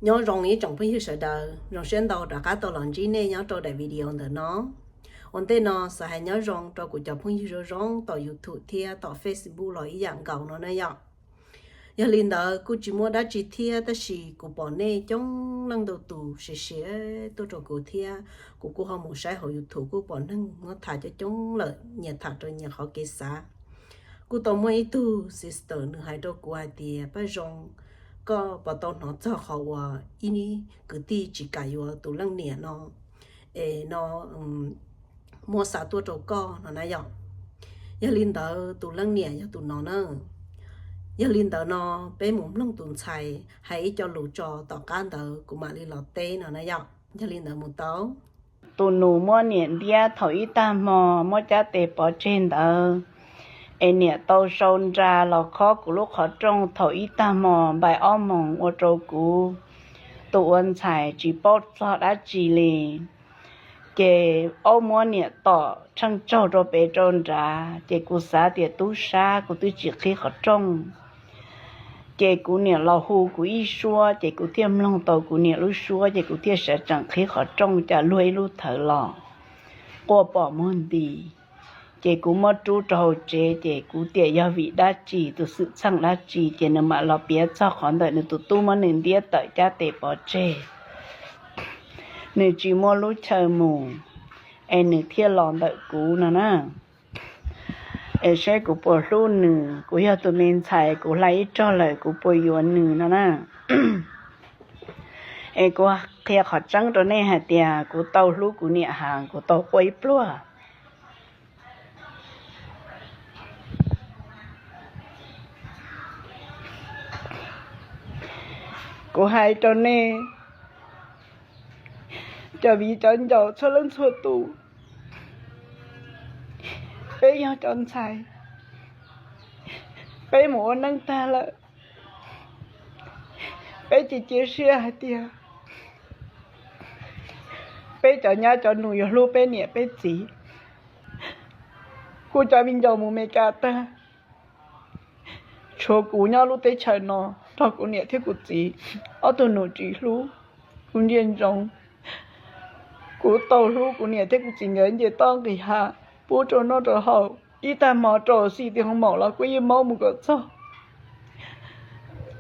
Nyob zoo ib tsoom phooj ywg sawv daws, zoo siab ntau rov qab tau los ntsib nej nyob rau daim video ntawm no. Ua ntej no xav hais nyob zoo rau kuv cov phooj ywg zoo zoo tom YouTube thiab tom Facebook los ib yam nkaus no na yom. Yog li ntawd kuj tsis muaj dab tsi thiab, tab sis kuv pom nej coob leej ntau tus siv siv tuaj rau kuv thiab, kuv kuj ho mus saib hauv YouTube kuj pom neeg muab tham coob coob lawm, nyias tham rau nyias qhov kev xav. Kuj tau muaj ib tug sister nws hais rau kuv hais tias, Paj Zoo, koj puas tau hnov txog qhov uas ib kwv tij tsis kam yuav tus leej niam no es no muab xa tuaj rau koj no na yom? Yog li ntawd tus leej niam yog tus no na. Yog li ntawd no peb mus mloog tus ntxhais hais ib co lus tso, tom qab ntawd kuv mam li los teb no na yom. Yog li ntawd mus tau. Tus nus muab niam ntiab thaum ib tag hmo, muab cab tes pov tseg ntawd, es niam tau sau nra los khob kuv lub qhov rooj thaum ib tag hmo npaim ob moos ua rau kuv tus ua ntxhais tsis paub txog dab tsi li. Ces aub muab niam tom tsheej tsaug rau pem rau nrad, ces kuv xav tias tub sab kuv twb tsis qhib qhov rooj. Ces kuv niam los hu kuv ib suab, ces kuv thiaj mloog tau kuv niam lub suab, ces kuv thiaj sawv tsees qhib qhov rooj cas luag ib lub thawv los quaj pom muag nti. Ces kuv muab rub rau hauv tsev, ces kuv tias yog vim dab tsi, tus xwm txheej dab tsi, ces nws mam los piav txog qhov ntawm nws tus tub muab nws ntiab tawm cab tes pov tseg, nws tsis muaj lub chaw mus, es nws thiaj los ntawm kuv no na. Es seb kuv puas hlub nws, kuv yog tus me ntxhais kuv hla ib rog lawm kuv puas yuav nws no na. Es kuv qhia qhov tseeb rau nej hais tias kuv tau hlub kuv niam heev, kuv tau quaj ib pluag. Kuv hais rau nej cov viv cov ncaus txhua leej txhua tus, peb yog cov ntxhais, peb mus ua neej tag lawm, peb cia cia siab hais tias peb cov nyab cov nus yuav hlub peb niam peb txiv. Kuv cov viv ncaus mus Meskas tag, tshuav kuv nyob lub teb chaws no nrog kuv niam thiab kuv txiv ob tug nus tsis hlub kuv ntsia ntsoov. Kuv tau hlub kuv niam thiab kuv txiv nkawd nce toj nqis hav, pub rau noj rau haus, ib tag hmo rau xim ti hoo maum los kuv yeej maub mus kom txog.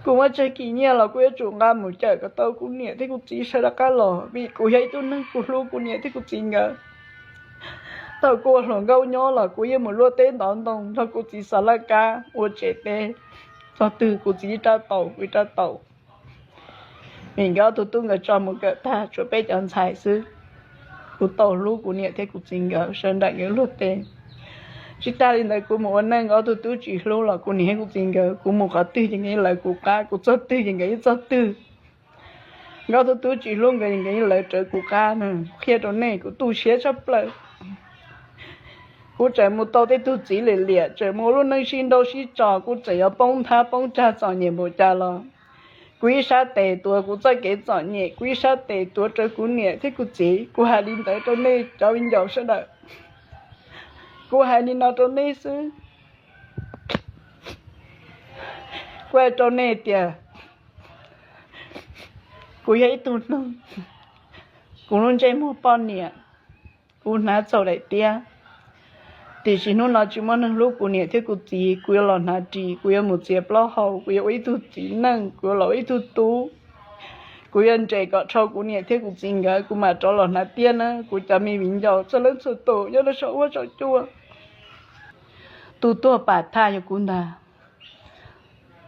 Kuv muaj tsawg kis nyiaj los kuv yuav tsum nqa mus cawm kom tau kuv niam thiab kuv txiv sawv rov qab los, vim kuv yog ib tug neeg kuv hlub kuv niam thiab kuv txiv nkawd. Thaum kuv ua hluas nkauj nyob los kuv yeej mus luaj teb ntov ntoo nrog kuv txiv xav laj kab ua tsev teb, txog twg kuv txiv rab taus kuv rab taus. Vim nkawd ob tug tub nkawd tso mus kawm tag tshuav peb cov ntxhais xwb. Kuv tau hlub kuv niam thiab kuv txiv nkawd sawv daws nkawd luag teb. Tsis tag li ntawd kuv mus ua neej nkawd ob tug tub tsis hlub los kuv niam thiab kuv txiv nkawd, kuv mus qhov twg ces nkawd yeej lawv kuv qab, kuv txog twg ces nkawd yeej txog twg. Nkawd ob tug tub tsis hlub nkawd, nkawd yeej lawv rawv kuv qab na. Qhia rau nej kuv tu siab tshaj plaws. Kuv tseem mus tau tej tug txiv liam liam, tseem mus ua lub neej sib nrauj sib tso, kuv tseem yuav poob nthab poob tsag txom nyem npaum cas los kuv ib sab tes tuav kuv txoj kev txom nyem, kuv ib sab tes tuav rawv kuv niam thiab kuv txiv. Kuv hais li ntawd rau nej cov viv ncaus sawv daws. Kuv hais li no rau nej xwb. Kuv hais rau nej tias kuv yog ib tug neeg, kuv lub ntsej muag poj niam kuv hnav txhaum daim tiab, tiam sis hnub no tsis muaj neeg hlub kuv niam thiab kuv txiv, kuv yuav los hnav ris, kuv yuav mus txiav plaub hau, kuv yuav ua ib tug txiv neej, kuv yuav los ua ib tug tub. Kuv yuav nres kom dhau kuv niam thiab kuv txiv nkawd, kuv mam rov los hnav tiab na kuv cov me viv ncaus txhua leej txhua tus nyob rau saum huab saum cua. Tus tuag pam thaj yog kuv ntag.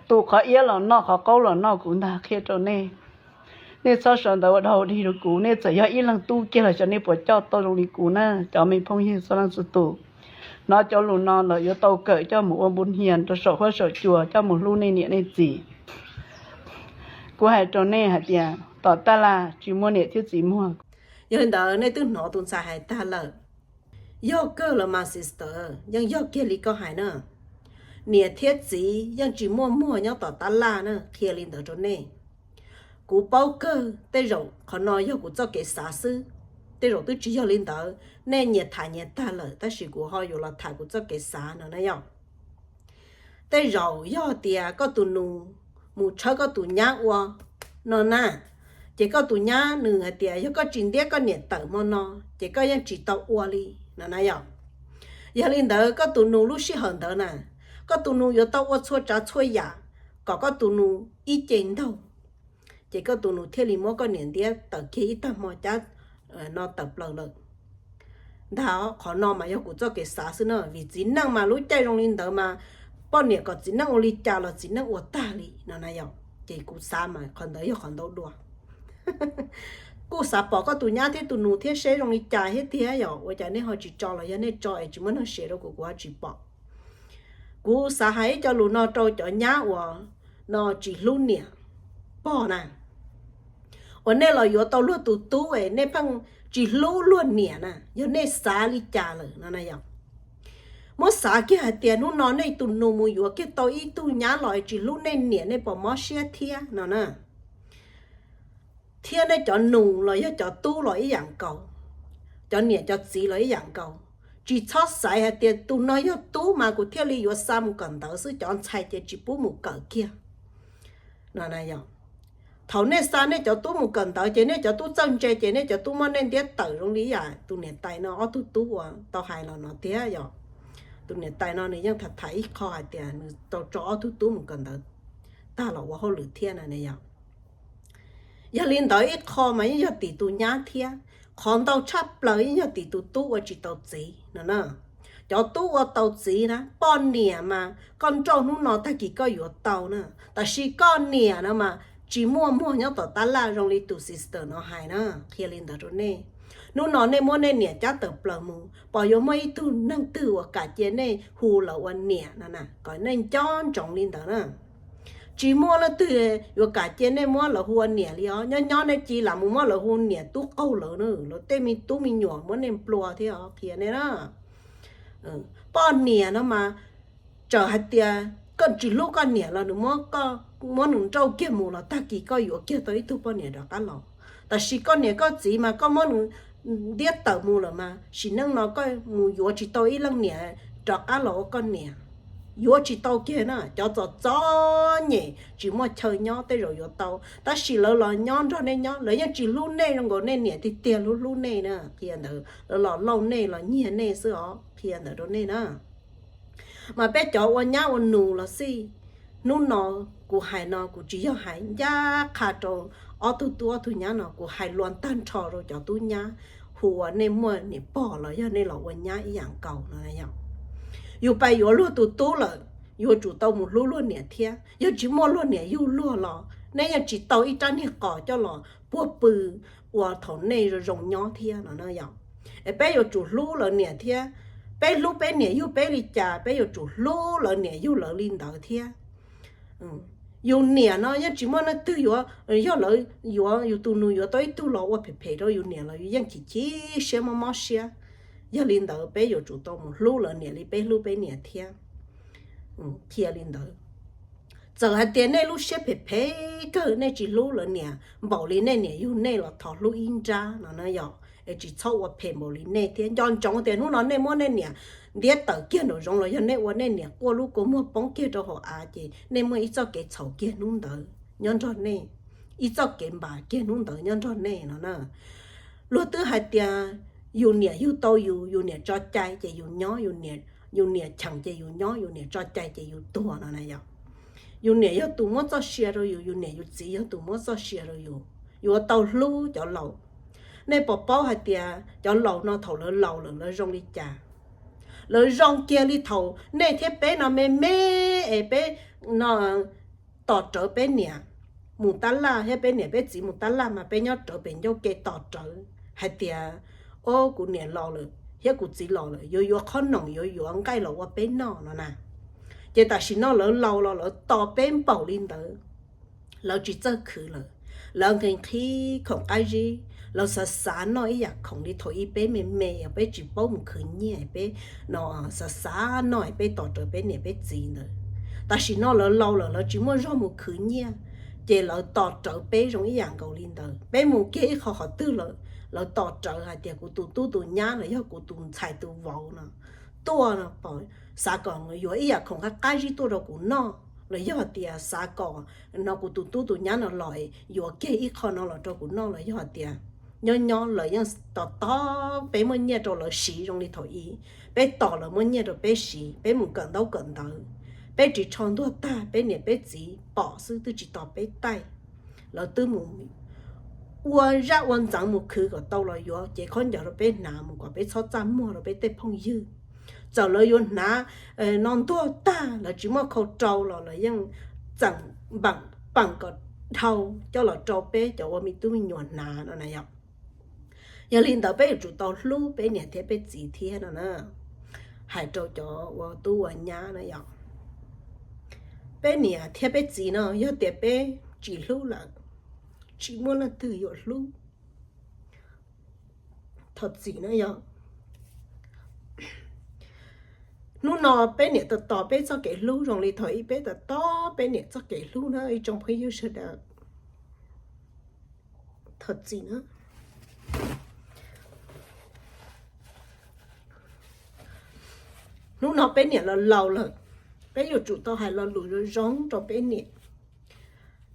Tus qhov iab los noj qhov qaub los noj kuv ntag, qhia rau nej. Nej txhob sawv ntawd ua dhau dig rau kuv, nej txawm yog ib leeg tub kiag los xyov nej puas coj tau zoo li kuv na cov me phooj ywg txhua leej txhua tus. Hnov cov lus no lawm yuav tau kawm coj mus ua npu hias rau saum huab saum cua, coj mus hlub nej niam nej txiv. Kuv hais rau nej hais tias tom taj laj tsis muaj niam thiab txiv muag. Yog li ntawd nej twb hnov tus ntxhais hais tag lawm. Yog kawg los mas sister, yeej yog kiag li koj hais na. Niam thiab txiv yeej tsis muaj muag nyob tom taj laj na, qhia li ntawd rau nej. Kuv paub kawg, tej zaum qhov no yog kuv txoj kev xav xwb, tej zaum twb tsis yog li ntawd, nej nyias tham nyias tag lawm, tab sis kuv ho yuav los tham kuv txoj kev xav no na yom. Tej zaum yog tias koj tus nus mus tshawb koj tus nyab ua no na, Ces koj tus nyab nws hais tias yog koj tsis ntiab koj niam tawm hmo no, ces koj yeej tsis tau ua li no na yom. Yog li ntawd koj tus nus lub sij hawm ntawd na, koj tus nus yuav tau ua txhua tsav txhua yam kom koj tus nus ib ce ntaug, ces koj tus nus thiaj li muab koj niam ntiab tawm kiag ib tag hmo cab no tawm plaws lawm. Ntag, qhov no mas yog kuv txoj kev xav xwb na, vim txiv neej mas lub caij zoo li ntawd mas poj niam kom txiv neej ua li cas los txiv neej ua tag li no na yom. Ces kuv xav mas qhov ntawd yog qhov ntau dua. Kuj xav pom koj tus nyab thiab tus nus thiab seb zoo li cas thiab tiag yom. Ua cas nej ho tsis tso los yog nej tso es tsis muaj neeg share rau kuv, kuv ho tsis pom. Kuv xav hais ib co lus no rau cov nyab uas no tsis hlub niam pog na, uas nej los yuav tau luag tus tub es nej pheej tsis hlub luag niam na, yog nej xav li cas lawm no na yom. Muab xav kiag hais tias hnub no nej tus nus mus yuav kiag tau ib tug nyab los es tsis hlub nej niam, nej puas mob siab thiab no na. Thiab nej cov nus los yog cov tub los ib yam nkaus, cov niam cov txiv los ib yam nkaus. Tsis txhob xaiv hais tias tus no yog tub mas kuv thiaj li yuav xa mus kawm ntawv xwb, cov ntxhais ces tsis pub mus kawm kiag no na yom. Thaum nej xa nej cov tub mus kawm ntawv ces nej cov tub txawj ntse ces nej cov tub muab nej ntiab tawm zoo li yam tus niam tais no ob tug tub uas tau hais los no tiag yom. Tus niam tais no nws yeej tham tham ib qho hais tias nws tau tso ob tug tub mus kawm ntawv tag los ua hauj lwm thiab na yom. Yog li ntawd ib qho mas yeej yog tim tus nyab thiab, qhov ntau tshaj plaws yeej yog tim tus tub ua tsis tau txiv no na. Cov tub ua tau txiv na, poj niam mas koj nrauj hnub no tag kis koj yuav tau na, tab sis koj niam no mas tsis muaj muag nyob tom tab laj zoo li tus sister no hais na. Qhia li ntawd rau nej, hnub no nej muab nej niam cab tawm plaws mus, pom yuav muaj ib tug neeg twg uas kam cia nej hu lawv ua niam no na, kom nej nco ntsoov li ntawd na. Tsis muaj leej twg yuav kam cia nej muab lawv hu ua niam li os. Nyob nyob nej cia li mus muab lawv hu niam tub qaug lawv na, lawv tej me tub me nyuam muab nej nplua thiab os, qhia nej na. Poj niam no mas txawm hais tias koj tsis hlub koj niam los nws muab nws nrauj kiag mus los tag kis koj yuav kiag tau ib tug poj niam rov qab los. Tab sis koj niam koj txiv mas koj muab nws ntiab tawm mus lawm mas sim neej no koj mus yuav tsis tau ib leej niam rov qab los ua koj niam. Yuav tsis tau kiag na, cov txom txom nyem tsis muaj chaw nyob tej zaum yuav tau, tab sis lawv los nyob nrog nej nyob, lawv yeej tsis hlub nej zoo nkaus nej niam tiag tiag hlub hlub nej na. Qhia ntawd, lawv los lauj nej los nyiag nej xwb os, qhia ntawd rau nej na. Mas peb cov ua nyab ua nus los xij, hnub no kuv hais no kuv tsis yog hais ncaj qha rau ob tug tub ob tug nyab no, kuv hais luag tag nrho rau cov tub nyab hu ua nej muaj niam pog los yog nej los ua nyab ib yam nkaus no. Yus pais yuav luag tus tub lawm, yuav tsum tau mus hlub luag niam thiab. Yog tsis muaj luag niam yug luag los nej yeej tsis tau ib rab niag qos coj los puag pw ua thaum nej zoo zoo nyob thiab no na yom. Es peb yuav tsum hlub lawv niam thiab. Peb hlub peb niam yug peb li cas, peb yuav tsum hlub lawv niam yug lawv li ntawd thiab. Yus niam no yeej tsis muaj leej twg yuav, yog lawv yuav yus tus nus yuav tau ib tug los ua phem phem rau yus niam los yus yeej chim chim siab mob mob siab. Yog li ntawd peb yuav tsum tau mus hlub lawv niam li peb hlub peb niam thiab. Qhia li ntawd. Txawm hais tias nej lub siab phem phem kawg, nej tsis hlub lawv niam npaum li nej niam yug nej los thov hlub ib nrab no na yom, es tsis txhob ua phem npaum li nej thiab. Nco ntsoov tias hnub no nej muab nej niam ntiab tawm kiag nraum zoov los yog nej ua nej niam quaj lub kua muag poob kiag rau hauv av ces nej muaj ib txoj kev txhaum kiag hnub ntawd nyob nrog nej, ib txoj kev npam kiag hnub ntawd nyob nrog nej no na. Luag twb hais tias yus niam yug tau yus, yus niam tso cai ces yus nyob, yus niam cheem ces yus nyob, yus niam tso cai ces yus tuag no na yom. Yus niam yog tus muab txoj sia rau yus, yus niam yus txiv yog tus muab txoj sia rau yus, yuav tau hlub cov laus. Nej puas paub hais tias cov laus no thaum lawv laus lawm lawv zoo li cas? Lawv zoo kiag li thaum nej thiab peb no me me es peb no tos rawv peb niam mus tab laj thiab peb niam peb txiv mus tab laj mas peb nyob rawv pem ncauj ke tos rawv hais tias, o, kuv niam laus lawm thiab kuv txiv laus lawm, yuav yuav qhob noom yuav yuav nqaij los ua peb noj no na. Ces tam sim no lawv laus los lawv tos peb npaum li ntawd, lawv tsis txawj khwv lawm. Lawv nqhis nqhis khoom qab zib, lawv xav xav noj ib yam khoom li thaum ub peb me me, peb tsis paub mus khwv nyiaj, peb no xav xav noj peb tos rawv peb niam peb txiv ntawd. Tam sim no lawv laus lawm lawv tsis muaj zog mus khwv nyiaj, ces lawv tos rawv peb zoo ib yam nkaus li ntawd. Peb mus kiag ib qho qhov twg lawm, lawv tos rawv hais tias kuv tus tub tus nyab los yog kuv tus ntxhais tus vauv no tuaj no, xav kom yuav ib yam khoom qab qab zib tuaj rau kuv noj. los yog tias xav kom no kuv tus tub tus nyab no los yuav kiag ib qho no los rau kuv noj, los yog tias nyob nyob lawv yeej tos tos peb muaj nyiaj rau lawv siv zoo li thaum ub, peb tos lawv muaj nyiaj rau peb siv, peb mus kawm ntaub kawm ntawv, peb ris tsho ntuag tag peb niam peb txiv pom xwb twb tsis tos peb taij. Lawv twb mus ua zaj ua ntxeev mus khwv kom tau los yuav cev khaub ncaws rau peb hnav mus kom peb txhob txaj muag rau peb tej phooj ywg. Txawm lawv yuav hnav no ntuag tag lawv tsis muaj khau rau los lawv yeej txeem npaam peem kom dhau coj los rau peb cov ua me tub me nyuam hnav no na yom. Yog li ntawd peb yuav tsum tau hlub peb niam thiab peb txiv thiab no na. Hais rau cov ua tub ua nyab na yom, peb niam thiab peb txiv no yog tias peb tsis hlub lawm, tsis muaj leej twg yuav hlub. Thov txim na yom. Hnub no peb niam tos tos peb txoj kev hlub zoo li thaum ub peb tos tos peb niam txoj kev hlub na ib tsoom phooj ywg sawv daws. Thov txim na. Hnub no peb niam los laus lawm, peb yuav tsum tau hais lo lus zoo zoo rau peb niam.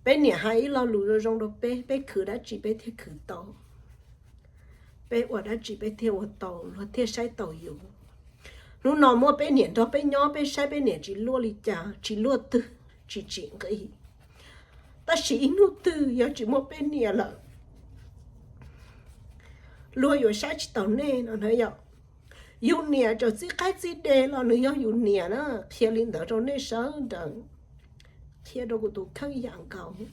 Peb niam hais ib lo lus zoo zoo rau peb, peb khwv dab tsi peb thiaj khwv tau, peb ua dab tsi peb thiaj ua tau, luag thiaj saib taus yus. Hnub no muaj peb niam nrog peb nyob, peb saib peb niam tsis luaj li cas, tsis luaj twg, tsis tsim nqi. Tab sis ib hnub twg yog tsis muaj peb niam lawm, luag yuav saib tsis taus nej no na yom. Yus niam txawm txib qaib txib de los nws yog yus niam na, qhia li ntawd rau nej sawv daws, qhia rau kuv tus kheej yam nkaus.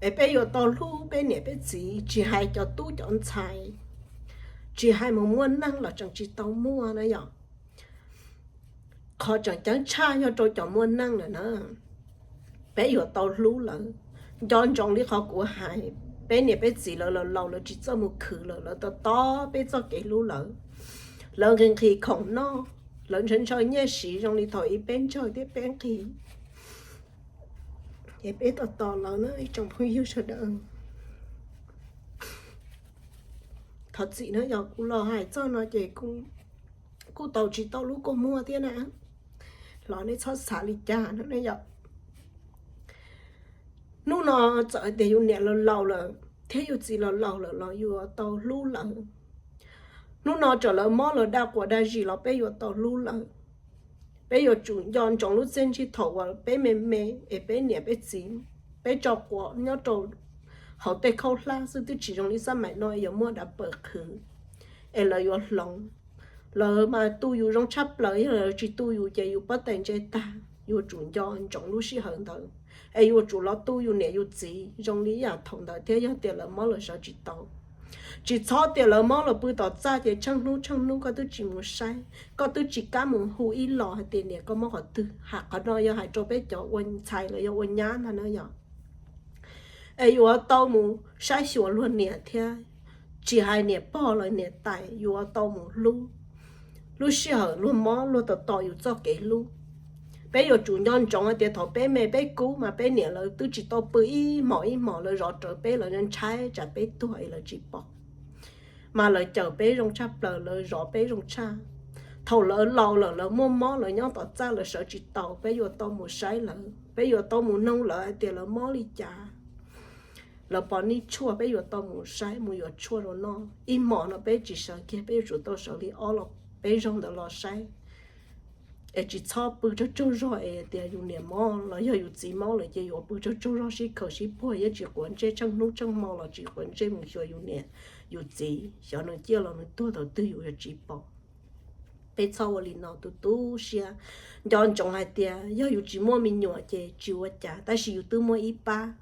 Es peb yuav tau hlub peb niam peb txiv, tsis hais cov tub cov ntxhais, tsis hais mus muaj neej los tseem tsis tau muaj na yom. Qhov tseem ceeb tshaj yog rau cov muaj neej lawm na, peb yuav tau hlub lawv. Nco ntsoov li qhov kuv hais, peb niam peb txiv lawv los laus lawv tsis txawj mus khwv lawm, lawv tos tos peb txoj kev hlub lawv. Lawv nqhis nqhis khoom noj, lawv ntshaw ntshaw nyiaj siv zoo li thaum ub peb ntshaw thiab peb nqhis. Es peb tos tos lawv na ib tsoom phooj ywg sawv daws. Thov txim na yog kuv los hais txog no ces kuj tau tsis tau lub kua muag thiab na, los nej txhob xav li cas no ne yom. Hnub no txawm hais tias yus niam los laus lawm thiab yus txiv los laus lawm los yuav tau hlub lawv. Hnub no txawm lawv mob lawv dag quas dag zis los peb yuav tau hlub lawv. Peb yuav tsum nco ntsoov lub txiaj ntsig thaum uas peb me me es peb niam peb txiv, peb tso quav nyob rau hauv tej khaub hlab xwb twb tsis zoo li xab maim no yuav muaj dav paws qhwv es lawv yuav hloov. Lawv mas tu yus zoo tshaj plaws, yog lawv tsis tu yus ces yus pob tais ntse tag. Yuav tsum nco ntsoov lub sij hawm ntawd es yuav tsum los tu yus niam yus txiv zoo li yam thaum ntawd thiab yog tias lawv mob lawv sawv tsis tau. Tsis txhob tias lawv mob lawv pw tom txaj ces tsheej hnub tsheej hnub koj twb tsis mus saib, koj twb tsis kam mus hu ib los hais tias niam koj mob qhov twg. Hais qhov no yog hais rau peb cov ua ntxhais los yog ua nyab ntag na yom. Es yuav tau mus saib xyuas luag niam thiab, tsis hais niam pog los niam tais yuav tau mus hlub. Lub sij hawm luag mob luag tos tos yus txoj kev hlub. Peb yuav tsum nco ntsoov hais tias thaum peb me peb kub mas peb niam lawv twb tsis tau pw ib hmos ib hmos, lawv zov rawv peb, lawv ntshai tsam peb tuag es lawv tsis pom. Mas lawv cawm peb zoo tshaj plaws, lawv zov peb zoo tshaj. Thaum lawv laus lawm lawv muaj mob lawv nyob tom txaj lawv sawv tsis tau, peb yuav tau mus saib lawv, peb yuav tau mus noog lawv hais tias lawv mob li cas. Lawv pom nij tshuaj peb yuav tau mus saib mus yuav tshuaj rau noj. Ib hmos no peb tsis sawv kiag peb yuav tsum tau sawv li ob los peb zaug ntawd los saib. Es tsis txhob pw tsaug tsaug zog es tias yus niam mob los yog yus txiv mob lawm ces yuav pw tsaug tsaug zog sib khaws sib puag, yeej tsis quav ntsej tsheej hnub tsheej hmo los tsis quav ntsej mus xyuas yus niam yus txiv, xyov nws ciaj los nws tuag thaum twg yus yuav tsis pom. Peb txhob ua li no tu tu siab. Nco ntsoov hais tias yog yus tsis muaj me nyuam ces tsis ua cas, tab sis yus twb muaj ib pab.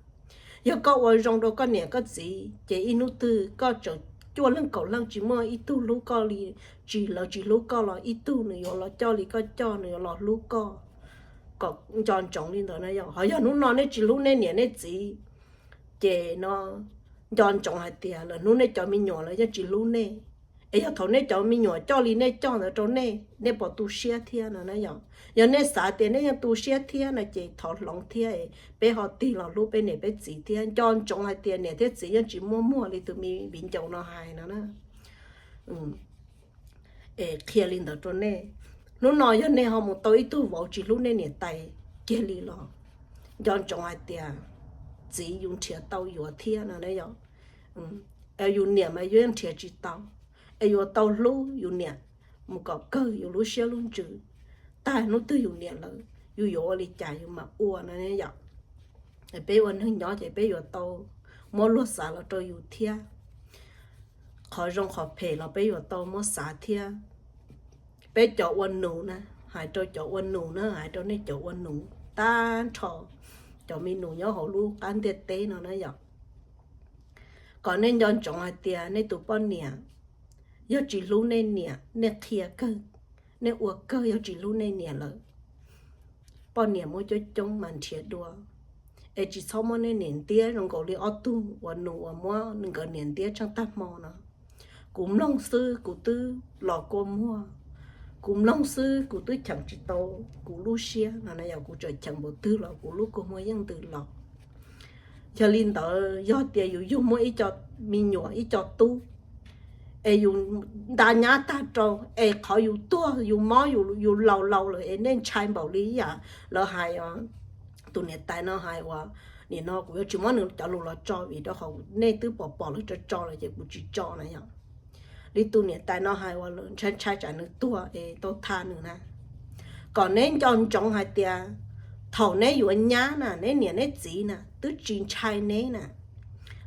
Yog koj ua zoo rau koj niam koj txiv ces ib hnub twg koj tseem cuaj leeg kaum leej tsis muaj ib tug hlub koj li, tsis lawv tsis hlub koj los ib tug nws yuav los coj li koj coj, nws yuav los hlub koj. Kom nco ntsoov li ntawd na yom. Ho yog hnub no nej tsis hlub nej niam nej txiv ces no nco ntsoov hais tias lwm hnub nej cov me nyuam lawv yeej tsis hlub nej. Es yog thaum nej cov me nyuam coj li nej coj ntawd rau nej, nej puas tu siab thiab no na yom? Yog nej xav tias nej yeej tu siab thiab no ces thov hloov thiab, peb ho tig los hlub peb niam peb txiv thiab. Nco ntsoov hais tias niam thiab txiv yeej tsis muaj muag li tus me viv ncaus no hais no na. Es qhia li ntawd rau nej. Hnub no yog nej ho mus tau ib tug vauv tsis hlub nej niam tais kiag li los nco ntsoov hais tias txiv yus nrhiav tau yuav thiab no na yom. Es yus niam mas yus yeej nrhiav tsis tau. Es yuav tau hlub yus niam mus kom kawg yus lub siab lub ntsws. Tag hnub twg yus niam lawm yus yuav ua li cas yus mam ua no yom. Peb ua neeg nyob ces peb yuav tau muab luag xav los rau yus thiab. Qhov zoo qhov phem los peb yuav tau muab xav thiab. Peb cov ua nus na, hais rau cov ua nus na, hais rau nej cov ua nus tag nrho, cov me nus nyob hauv lub qab ntiaj teb no na yom, kom nej nco ntsoov hais tias nej tus poj niam yog tsis hlub nej niam, nej qhia kawg, nej ua kawg yog tsis hlub nej niam lawm, poj niam muaj coob coob mas nrhiav dua. Es tsis txhob muab nej niam ntiab zoo nkaus li ob tug ua nus uas muab nkawd niam ntiab tsheej tag hmo no. Kuv mloog xwb kuv twb los kua muag, kuv mloog xwb kuv twb cheem tsis tau kuv lub siab no na yom, kuv tseem cheem npaum twg los kuv lub kua muag yeej ntws los. Yog li ntawd yog tias yus yug muaj ib co me nyuam ib co tub, es yus nta nyab tag rau, es qhov yus tuag yus mob yus laus laus lawm es nej ntshai npaum li yam lawv hais, tus niam tais no hais uas, nim no kuv yuav tsis muab nws cov lus los tso vim rau qhov nej twb pom pom lawv tso tso lawm ces kuv tsis tso na yom. Li tus niam tais no hais uas ntshai ntshai tsam nws tuag es tau tha nws na. Kom neb nco ntsoov hais tias thaum neb yuav nyab na, neb niam neb txiv na twb tsis ntshai neb na.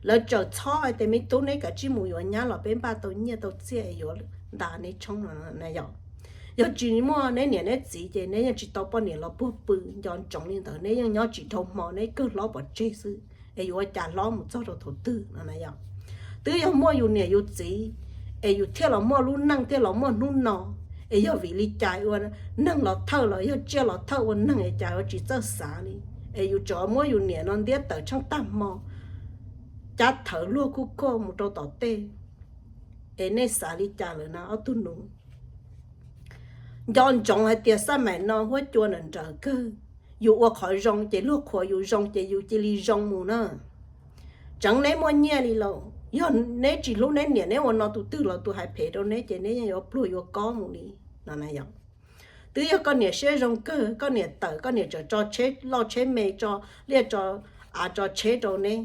Lawv tseem txhob hais tias me tub neb kav tsij mus yuav nyab los peb npaj tau nyiaj tau txiaj es yuav nta neb tshoob no na yom. Yog tsis muaj neb niam neb txiv ces neb yeej tsis tau poj niam los puag pw. Nco ntsoov li ntawd, neb yeej nyob tsis dhau hmo, neb kawg hlob pov tseg xwb es yuav ua cas hlob mus txog rau thaum twg no na yom. Twb yog muaj yus niam yus txiv es yus thiaj los muaj lub neej thiaj los muaj hnub no. Es yog vim li cas ua neeg los thawj los yog tsiaj los thawj ua neeg es cas yuav tsis txawj xav li. Es yus tseem muab yus niam no ntiab tawm tsheej tag hmo, cab thawv luag kuj kuj mus rau tom tej. Es nej xav li cas lawm na ob tug nus? Nco ntsoov hais tias xaj maim no huab cua nrawm nrawm kawg, yus ua qhov zoo ces luag qhuas yus zoo ces yus cia li zoo mus na. Tseev neb muaj nyiaj li lauj, yog neb tsis hlub neb niam neb ua no tus twg los tus hais phem rau neb ces neb yeej yuav pluag yuav kob mus li no na yom. Twb yog koj niam siab zoo kawg, koj niam tawm koj niam tseem tso tsheb loj tsheb me, tso liaj tso av tso tsheb rau neb.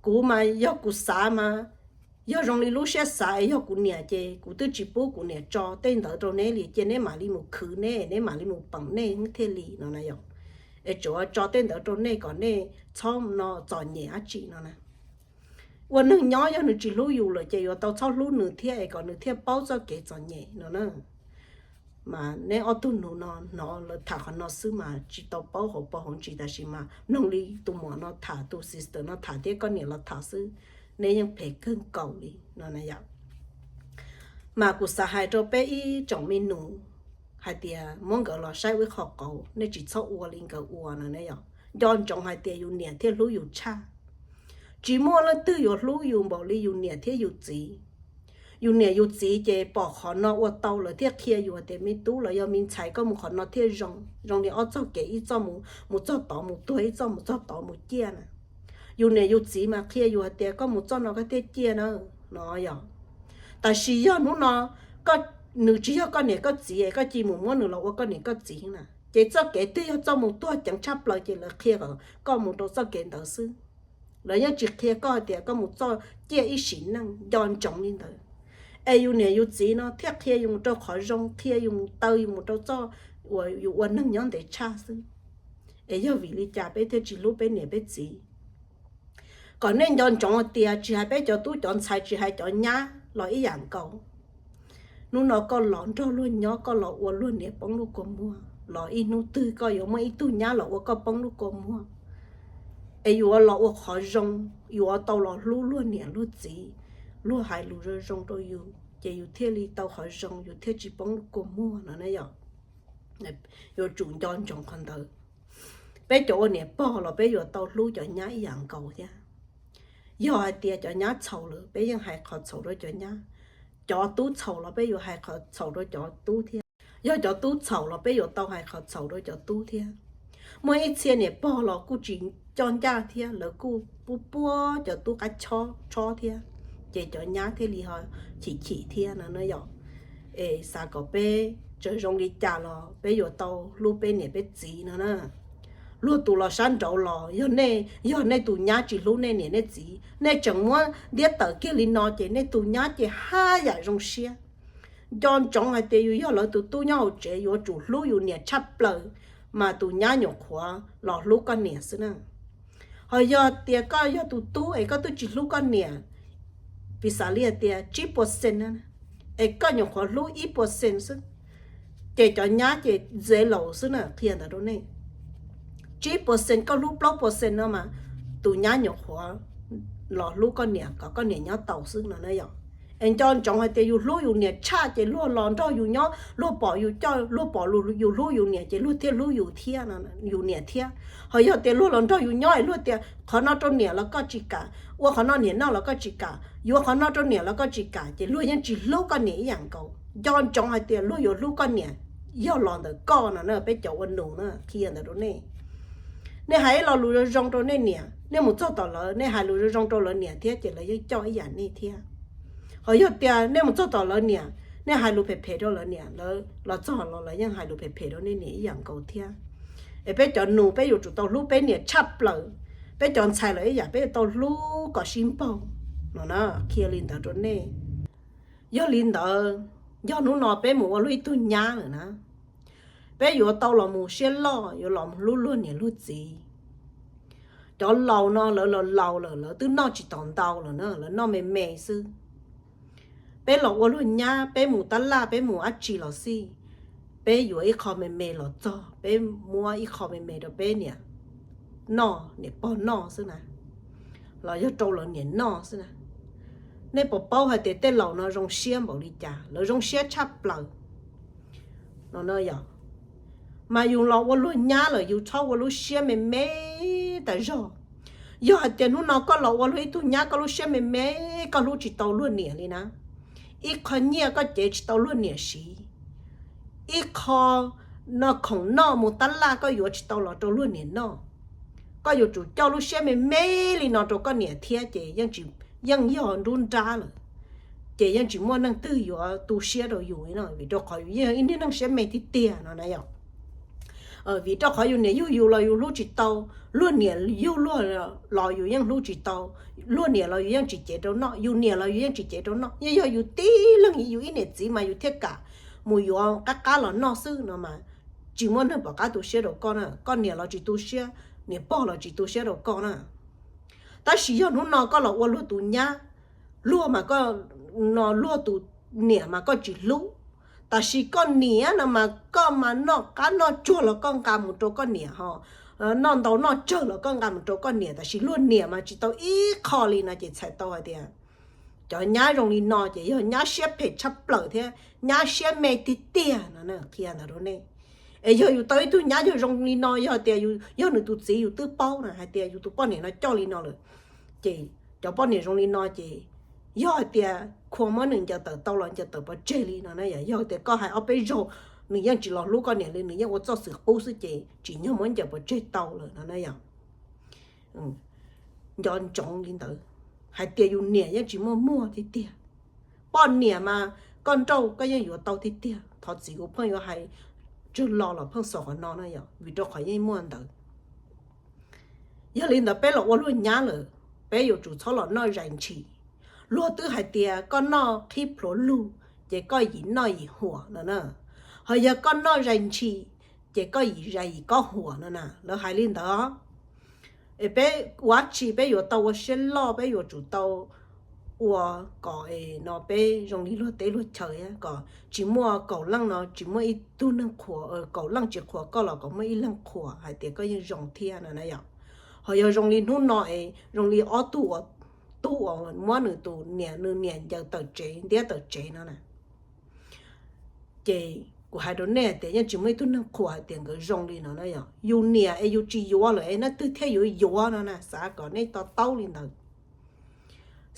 Kuv mas yog kuv xav mas, yog zoo li lub siab xav es yog kuv niam ces kuv twb tsis pub kuv niam tso tej ntawd rau neb li, cia neb mam li mus khwv neb, neb mam li mus peem nej thiaj li no na yom. Es tsuas tso tej ntawd rau nej kom nej txhob no txom nyem dab tsi no na. Ua neeg nyob yog nws tsis hlub yus lawm ces yuav tau txhob hlub nws thiab es kom nws thiaj paub txoj kev txom nyem no na. Mas neb ob tug nus no hnov lawv tham qhov no xwb mas tsis tau paub hauv paus hauv ntsis, tab sis mas mloog li tus muam no tham, tus sister no tham thiab koj niam los tham xwb, neb yeej phem kawg nkaus li no na yom. Mas kuv xav hais rau peb ib tsoom me nus hais tias muab nkawd los saib ua ib qho qauv, nej tsis txhob ua li nkawd ua no na yom. Nco ntsoov hais tias yus niam thiaj hlub yus tshaj. Tsis muaj leej twg yuav hlub yus npaum li yus niam thiab yus txiv. Yus niam yus txiv ces pom qhov no ua tau lawv thiaj qhia yus tias me tub los yog me ntxhais, koj mus qhov no thiaj zoo, zoo li ob txoj kev, ib txoj mus txog tod mus tuag, ib txoj mus txog tod mus ciaj na. Yus niam yus txiv mas qhia yus hais tias koj mus txoj no koj thiaj ciaj na no yom. Tab sis yog hnub no nws tsis yog koj niam koj txiv, koj cia mus muab nws los ua koj niam koj txiv na, ces txoj kev twg yog txoj mus tuag ceev tshaj plaws ces lawv qhia kom koj mus rau txoj kev ntawd xwb. Lawv yeej tsis qhia koj hais tias koj mus txoj ciaj ib sim neej, nco ntsoov li ntawd. Es yus niam yus txiv no thiaj qhia yus mus rau qhov zoo, qhia yus mus taw yus mus rau txoj uas yus ua neeg nyob ntev tshaj xwb. Es yog vim li cas peb thiaj tsis hlub peb niam peb txiv? Kom nej nco ntsoov hais tias tsis hais peb cov tub cov ntxhais, tsis hais cov nyab los ib yam nkaus. Hnub no koj los nrog luag nyob, koj los ua luag niam poob lub kua muag, los ib hnub twg koj yuav muaj ib tug nyab los ua koj poob lub kua muag. Es yuav los ua qhov zoo, yuav tau los hlub luag niam luag txiv, luag hais lus zoo zoo rau yus, ces yus thiaj li tau qhov zoo, yus thiaj tsis poob lub kua muag no na yom. Yuav tsum nco ntsoov qhov ntawd. Peb cov ua niam pog los peb yuav tau hlub cov nyab ib yam nkaus thiab. Yog hais tias cov nyab txhaum lawm peb yeej hais qhov txhaum rau cov nyab. Cov tub txhaum los peb yuav hais qhov txhaum rau cov tub thiab. Yog cov tub txhaum los peb yuav tau hais qhov txhaum rau cov tub thiab. Muaj ib txhia niam pog los kuj tsis coj ncaj thiab, lawv kuj puab puab cov tub qab chob chob thiab, ces cov nyab thiaj li ho chim chim thiab no na yom. Es xav kom peb Txawm zoo li cas los peb yuav tau hlub peb niam peb txiv no na. Luag tus los sab nraud los yog nej, yog nej tus nyab tsis hlub nej niam nej txiv, nej tseem muab ntiab tawm kiag li no ces nej tus nyab ces haj yam zoo siab. Nco ntsoov hais tias yus yog lawv tus tub nyob hauv tsev yuav tsum hlub yus niam tshaj plaws, mas tus nyab nyuam qhuav los hlub koj niam xwb na. Ho yog tias koj yog tus tub es koj twb tsis hlub koj niam, piv xam li hais tias tsib puas xees, es koj nyuam qhuav hlub ib puas xees xwb, ces cov nyab ces ntxev laus xwb na, qhia ntawd rau nej. Tsib puas xees koj hlub plaub puas xees no mas tus nyab nyuam qhuav los hlub koj niam kom koj niam nyob tau xwb no na yom. Es nco ntsoov hais tias yus hlub yus niam tshaj ces luag los nrog yus nyob, luag pom yus coj, luag pom yus hlub yus niam ces luag thiaj hlub yus thiab, yus niam thiab. Ho yog tias luag los nrog yus nyob es luag tias qhov no rau niam los koj tsis kam, ua qhov no niam noj los koj tsis kam, yuav qhov no rau niam los koj tsis kam, ces luag yeej tsis hlub koj niam ib yam nkaus. Nco ntsoov hais tias luag yuav hlub koj niam yog los ntawm koj no na, peb cov ua nus na, qhia ntawd rau nej. Nej hais ib lo lus zoo zoo rau nej niam, nej mus txog tom lawv nej hais lus zoo zoo rau lawv niam thiab ces lawv yeej coj ib yam nej thiab. Ho yog tias nej mus txog tom lawv niam, nej hais lus phem phem rau lawv niam, lawv los txog los lawv yeej hais lus phem phem rau nej niam ib yam nkaus thiab. Es peb cov nus peb yuav tsum tau hlub peb niam tshaj plaws. Peb cov ntxhais los ib yam peb yuav tau hlub kom sib npaug no na, qhia li ntawd rau nej. Yog li ntawd, yog hnub no peb mus ua luag ib tug nyab lawm na, peb yuav tau los mus siab loj, yuav los hlub luag niam luag txiv. Cov laus no lawv los laus lawm, lawv twb noj tsis tau ntau lawm na, lawv noj me me xwb. Peb los ua luag nyab, peb mus tab laj, peb mus dab tsi los xij, peb yuav ib qho me me los txog, peb muab ib qho me me rau peb niam noj, niam pog noj xwb na, los yog rau lawv niam noj xwb na. Nej puas paub hais tias tej laus no zoo siab npaum li cas? Lawv zoo siab tshaj plaws no na yom. Mas yus los ua luag nyab lawm yus txhob ua lub siab me me tas zog. Yog hais tias hnub no koj los ua luag ib tug nyab koj lub siab me me, koj hlub tsis tau luag niam li na, ib qho nyiaj koj cev tsis tau luag niam siv, ib qho no khoom noj mus tab laj koj yuav tsis tau los rau luag niam noj, koj yuav tsum coj lub siab me me li no rau koj niam thiab ces yeej yog nruab nrab lawm, ces yeej tsis muaj neeg twg yuav tu siab rau yus no, vim rau qhov yus yeej yog ib niag neeg siab me tiag tiag no na yom. Vim rau qhov yus niam yug yus los yus hlub tsis tau, luag niam yug luag los yus yeej hlub tsis tau, luag niam los yus yeej tsis cev rau noj, yus niam los yus yeej tsis cev rau noj, yeej yog yus tib leeg yus ib niam txiv mas yus thiaj kam mus yuav qab qab los noj xwb no mas, tsis muaj neeg pom qab tu siab rau koj na, koj niam los tsis tu siab, niam pog los tsis tu siab rau koj na. Tab sis yog hnub no koj los ua luag tus nyab, luag mas koj, no luag tus niam mas koj tsis hlub, tab sis koj niam no mas koj mas noj qab noj tsuag los koj nqa mus rau koj niam ho, noj ntau noj tsawg los koj nqa mus rau koj niam, tab sis luag niam mas tsis tau ib qho li no ces txhais tau hais tias cov nyab zoo li no ces yog nyab siab phem tshaj plaws thiab nyab siab me tiag tiag no qhia ntawd rau nej. Es yog yus tau ib tug nyab yog zoo li no, yog tias yog nws tus txiv yus twb paub na hais tias yus tus poj niam no coj li no lawm, ces cov poj niam zoo li no ces yog hais tias khua muab nws ncaws tawm tau los ncaws tawm pov tseg li no na yom. Yog tias koj hais ob peb zaug nws yeej tsis los hlub koj niam li, nws yeej ua txoj xwm qub xwb ces tsim nyog muab ncaws pov tseg tau lawm no na yom. Nco ntsoov li ntawd, hais tias yus niam yeej tsis muaj muag tiag tiag. Poj niam mas koj nrauj koj yeej yuav tau tiag tiag. Thov txim kuv pheej yuav hais tsawg lo los pheej xaus qhov no na yom, vim rau qhov yeej muaj ntawd. Yog li ntawd peb los ua luag nyab lawm, peb yuav tsum txhob los noj zais ntshis. Luag twb hais tias koj noj qhib plhuav lug, ces koj yim noj yim huam no na. Ho yog koj noj zais ntshis, ces koj yim zais yim koj huam no na, lawv hais li ntawd. Es peb ua dab tsi peb yuav tau ua siab loj, peb yuav tsum tau ua kom no peb zoo li luag teb luag chaw thiab, kom tsis muaj kaum leej no tsis muaj ib tug neeg qhuas, kaum leej tsis qhuas koj los kom muaj ib leeg qhuas hais tias koj yeej zoo thiab no na yom. Ho yog zoo li hnub no es zoo li ob tug uas, tub uas muab nws tus niam, nws niam ncaws tawm tsev, ntiab tawm tsev no na, ces kuv hais rau nej hais tias yeej tsis muaj ib tug neeg qhuas hais tias nkawd zoo li no na yom. Yus niam es yus tsis yuav lawm es leej twg thiaj yuav yuav no na, xav kom nej to taub li ntawd.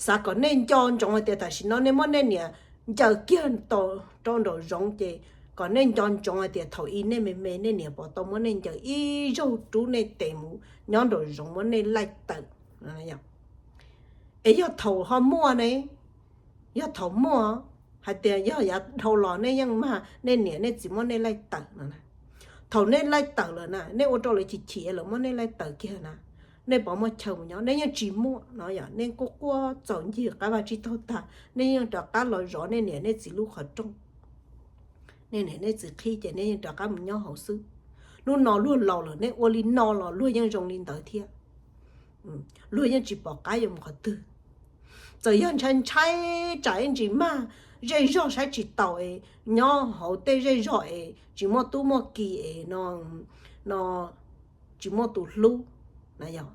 Xav kom nej nco ntsoov hais tias tam sim no nej muab nej niam ncaws kiag rau nraum zoov ces kom nej nco ntsoov hais tias thaum i nej me me nej niam puas tau muab nej ncaws ib zaug rub nej tes mus nyob nraum zoov muab nej laij tawm. Es yog thaum ho muaj ne, yog thaum muaj, Hais tias yog yav dhau los nej yeej mag nej niam nej txiv muab nej laij tawm no na. Thaum nej laij tawm lawm na, nej ua rau lawv chim chim lawv muab nej laij tawm kiag na, nej puas muaj chaw mus nyob? Nej yeej tsis muaj no yom. Nej quaj quaj txaus ncig qab vaj tsib taug tag, nej yeej rov qab los zov nej niam nej txiv lub qhov rooj. Nej niam nej txiv qhib ces nej yeej rov qab mus nyob hauv xwb. Hnub no luag laus lawm, nej ua li no los luag yeej zoo li ntawd thiab. Luag yeej tsis pom qab yuav mus qhov twg. Txawm yog ntshai ntshai tsam ib ntsis mag zej zog saib tsis taus es nyob hauv tej zej zog es tsis muaj tub muaj ki es no, no tsis muaj tus hlub na yog,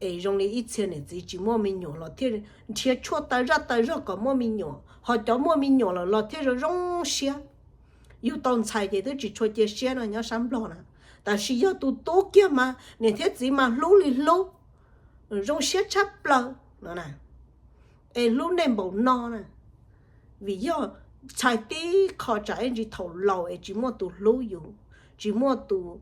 es zoo li ib txhia niam txiv tsis muaj me nyuam los thiaj nrhiav tshuaj tas zaj tas zog kom muaj me nyuam, ho cov muaj me nyuam lawm los thiaj zoo zoo siab. Yus tau ntxhais ces twb tsis tshua cia siab no nyob sab Nplog na, tab sis yog tus tub kiag mas niam thiab txiv mas hlub li hlub, zoo siab tshaj plaws no na, es hlub nej npaum no na. Vim yog ntshai tib qho tsam ib ntsis thaum laus es tsis muaj tus hlub yus, tsis muaj tus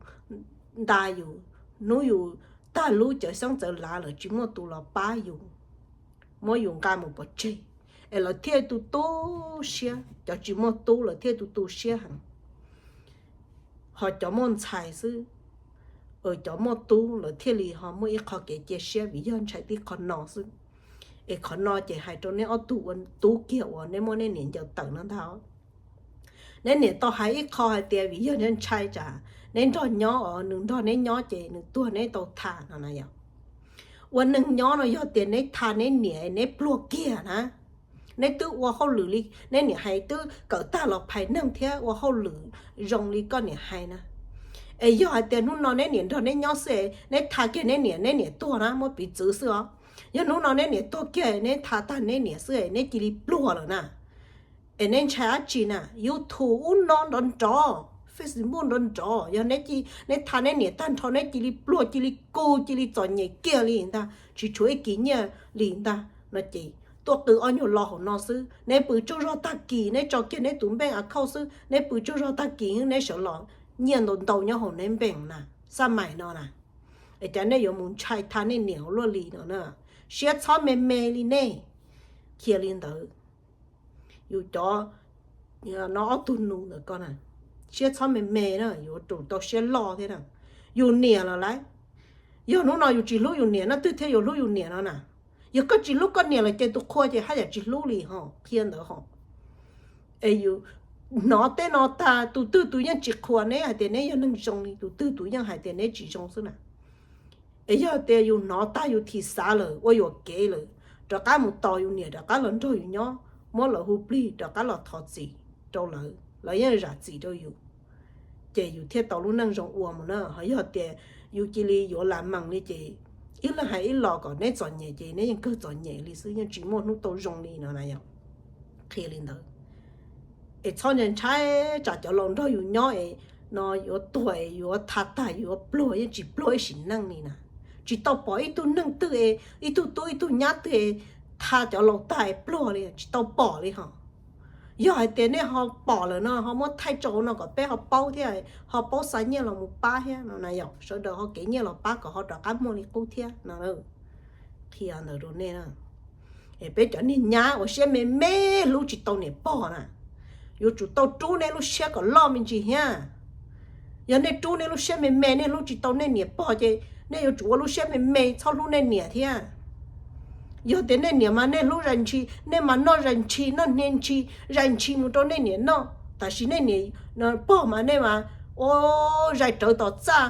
nta yus, hnub yus tag lub cawv xyoob cawv lav lawm tsis muaj tus los pab yus, muab yus nqa mus pov tseg, es lawv thiaj tu tu siab. Cov tsis muaj tub lawv thiaj tu tu siab heev. Ho cov muaj ntxhais xwb, cov muaj tub lawv thiaj li ho muaj ib qho kev cia siab vim yog ntshai tib qho no xwb. Es qhov no ces hais rau neb ob tug ua tub kiag uas neb muab neb niam ncaws tawm no ntag. Neb niam tau hais ib qho hais tias vim yog neb ntshai tsam neb nrog nyob os, nws nrog neb nyob ces nws tuag neb tau tham no na yom. Ua neeg nyob no yog tias neb tham neb niam neb pluag kiag na, neb twb ua hauj lwm li neb niam hais, twb kawm tag los phais neeg thiab ua hauj lwm zoo li koj niam hais na. Es yog hais tias hnub no neb niam nrog neb nyob xwb es neb tham kiag neb niam, neb niam tuag na, muab piv txwv xwb os, yog hnub no neb niam tuag kiag neb tham tag neb niam xwb es neb cia li pluag lawm na. Es neb ntshai dab tsi na? YouTube ub no nrov nrov, Facebook nrov nrov, yog neb tham neb niam tag nrho neb cia li pluag, cia li kub, cia li txom nyem kiag li ntag, tsis tshuav ib kis nyiaj li ntag no ces tuaj qw ob nyuag lo hauv no xwb. Neb pw tsaug zog tag kis neb tso kiag neb tus npeej account xwb, neb pw tsaug zog tag kis neb sawv los nyiaj ntau ntau nyob hauv neb npeej na, xaj mais no na. Es cas nej yuav mus ntshai tham nej niam ua luaj li no na? Siab txhob me me li nej. Qhia li ntawd, yus cov no ob tug nus ntawm ko na, siab txhob me me na, yuav tsum tau siab loj thiab na. Yus niam lawm lauj, yog hnub no yus tsis hlub yus niam no twg thiaj yuav hlub yus niam no na? Yog koj tsis hlub koj niam lawm ces tus qhua ces haj yam tsis hlub li ho, qhia ntawd ho. Es yus hnov tej no tag tus twg tus yeej tsis qhuas neb hais tias neb yog neeg zoo li, tus twg tus yeej hais tias neb tsis zoo xwb na. Es yog tias yus hnov tag yus thim xav lawm ua yuam kev lawm, rov qab mus tos yus niam rov qab los nrog yus nyob, muab lawv hu plig rov qab los thov txim rau lawv, lawv yeej zam txim rau yus, ces yus thiaj tau lub neej zoo ua mus na. Ho yog tias yus cia li yuav lam mees li ces ib leeg hais ib los kom neb txom nyem ces neb yeej kawg txom nyem li xwb, yeej tsis muaj hnub tau zoo li no na yom. Qhia li ntawd. Es txhob ntshai tsam cov laus nrog yus nyob es no yuav tuag es yuav tha tag yuav pluag, yeej tsis pluag ib sim neej li na. Tsis tau pom ib tug neeg twg es ib tug tub ib tug nyab twg es tha cov laus tag es pluag li, tsis tau pom li ho. Yog hais tias nej ho pom lawm no ho muab thaij tso no kom peb ho paub thiab, ho paub xa nyiaj los mus pab thiab no na yom, sawv daws ho kev nyiaj los pab kom ho rov qab muaj li qub thiab no. Qhia ntawd rau nej na. Es peb cov niag nyab uas siab me me hlub tsis tau niam pog na, yuav tsum tau rub nej lub siab kom loj me ntsis thiab. Yog nej rub nej lub siab me me, nej hlub tsis tau nej niam pog ces nej yuav tsum ua lub siab me me txhob hlub nej niam thiab. Yog tias nej niam mas nej hlub zais ntshis, nej mas noj zais ntshis, noj hnia ntshis, zais ntshis mus rau nej niam noj, tab sis nej niam pog mas nej mas ua zais rawv tom txaj,